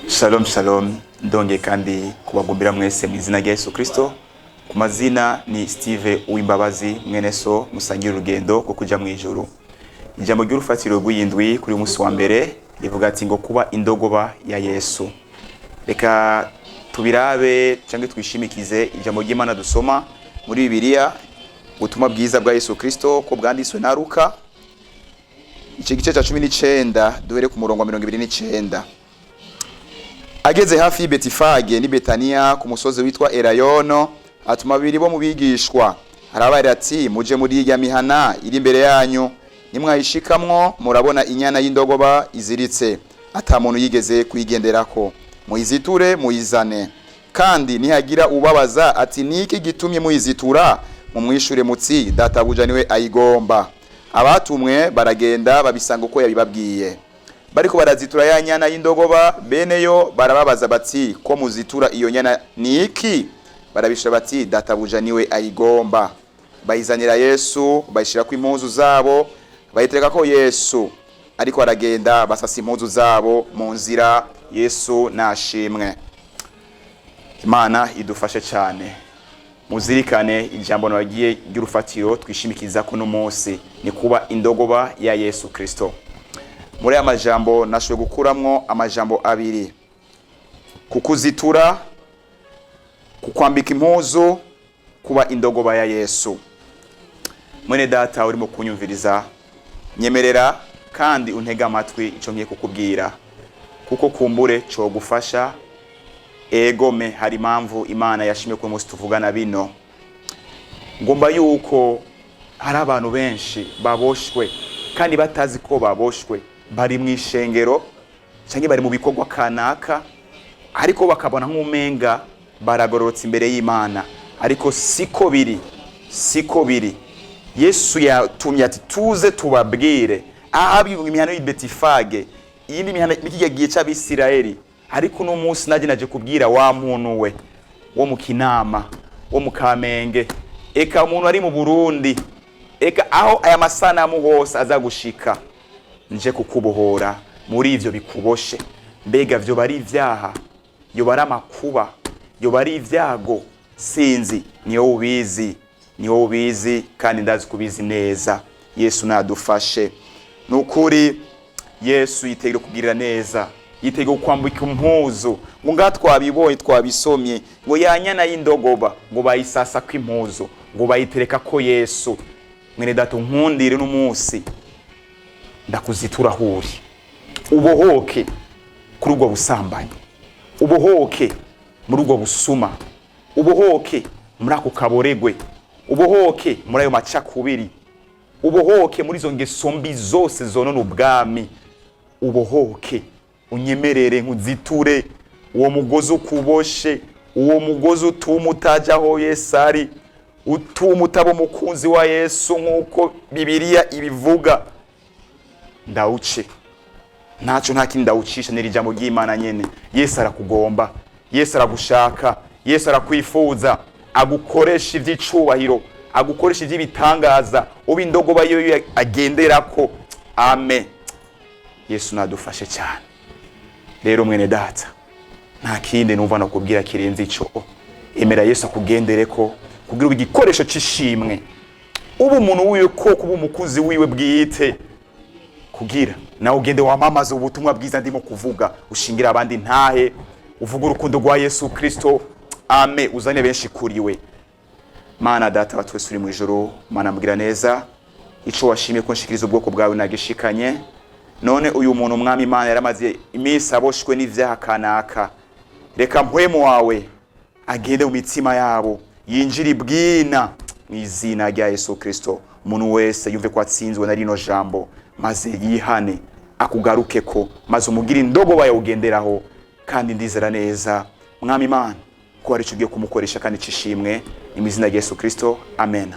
Shalom shalom, ndongeye kandi kubagumbira mwese mu izina rya Yesu Kristo. Ku mazina ni Steve Uwimbabazi, mwene so musangira urugendo rwo kuja mu ijuru. Ijambo ry'urufatiro rw'iyindwi kuri uyu munsi wa mbere rivuga ati ngo kuba indogoba ya Yesu. Reka tubirabe cyangwa twishimikize ijambo ry'Imana dusoma muri Bibiliya, ubutumwa bwiza bwa Yesu Kristo ko bwanditswe na Luka, ico gice ca 19, duhere ku murongo wa 29. Ageze hafi y'i Betifage n'i Betaniya ku musozi witwa Elayono, atuma babiri bo mu bigishwa, arabarira ati: "Muje muri irya mihana iri imbere yanyu, nimwayishikamwo murabona inyana y'indogoba iziritse, ata muntu yigeze kuyigenderako. Muyiziture muyizane. Kandi nihagira ubabaza ati: 'Niki gitumye muyizitura?' Mumwishure mutsi: 'Databuja niwe ayigomba.'" Abatumwe baragenda, babisanga uko yabibabwiye. Bariko barazitura ya nyana y'indogoba, beneyo barababaza bati: "Ko muzitura iyo nyana, ni iki?" Barabishura bati: "Databuja niwe ayigomba." Bayizanira Yesu, bayishirako impuzu zabo, bayitereka Yesu. Ariko aragenda, basasa impuzu zabo mu nzira. Yesu nashimwe. Imana idufashe cyane. Muzirikane ijambo nabagiye ry'urufatiro twishimikiza ko no munsi ni kuba indogoba ya Yesu Kristo. Muri aya majambo nashoboye gukuramwo amajambo abiri: kukuzitura, kukwambika impuzu, kuba indogoba ya Yesu. Mwene data urimo kunyumviriza, nyemerera kandi untege amatwi icyo ngiye kukubwira, kuko kumbure cogufasha. Egome, hari impamvu Imana yashimye ko umunsi tuvugana bino. Ngomba yuko hari abantu benshi baboshwe kandi batazi ko baboshwe, bari mu ishengero cyangwa bari mu bikorwa kanaka, ariko bakabona nk'umenga baragororotse imbere y'Imana, ariko siko biri, siko biri. Yesu yatumye ati tuze tubabwire ahabi imihana y'i Betifage, iyindi mihana mikijya gihe c'Abisirayeli. Ariko uno munsi naje naje kubwira wa muntu we wo mu Kinama, wo mu Kamenge, eka umuntu ari mu Burundi, eka aho aya masanamu hose aza gushika, nje kukubohora muri ivyo bikuboshe. Mbega vyo bari ivyaha, yoba ari amakuba, yoba ari ibyago, sinzi, niyo ubizi, niwo ubizi, kandi ndazi kubizi neza. Yesu nadufashe. Nukuri Yesu yitegura kugirira neza, yitegura kwambika impuzu. Ngo ngaha twabibonye, twabisomye, ngo ya nyana y'indogoba ngo bayisasa ko impuzu, ngo bayitereka ko Yesu. Mwene data, nkundire n'umunsi ndakuzitura huri, ubohoke kuri ubwo busambanyi, ubohoke muri ubwo busuma, ubohoke muri ako kaboregwe, ubohoke muri ayo macakubiri, ubohoke muri izo ngeso mbi zose zonona ubwami. Ubohoke, unyemerere nkuziture uwo mugozi ukuboshe, uwo mugozi utuma utaja aho Yesu ari, utuma utaba umukunzi wa Yesu nk'uko Bibiliya ibivuga. Ndawuce ntacyo, nta kindi ndawucisha, ni ijambo ry'Imana nyene. Yesu arakugomba, Yesu aragushaka, Yesu arakwifuza, agukoresha iby'icubahiro, agukoresha iby'ibitangaza, uba indogoba yo agenderako. Amen. Yesu nadufashe cyane. Rero mwene data, nta kindi numva nakubwira kirenze ico: emera Yesu akugendereko kugira ube igikoresho c'ishimwe, uba umuntu wiwe ko kuba umukunzi wiwe bwite, kugira nawe ugende wamamaze ubutumwa bwiza ndimo kuvuga, ushingira abandi ntahe, uvuge urukundo rwa Yesu Kristo. Ame, uzane benshi kuri we. Mana Data wa twese uri mu ijuru, Mana mbwira neza, ico washimye ko nshikiriza ubwoko bwawe nagishikanye. None uyu muntu, Umwami Imana, yaramaze iminsi aboshwe n'ivyaha kanaka. Reka mpwemu wawe agende mu mitima yabo, yinjire ibwina mu izina rya Yesu Kristo. Umuntu wese yumve ko atsinzwe na rino jambo, maze yihane, akugaruke ko, maze umugire indogoba yawugenderaho. Kandi ndizera neza, Mwami Imana, ko hari icyo ugiye kumukoresha kandi cishimwe. Ni mu izina rya Yesu Kristo, amen.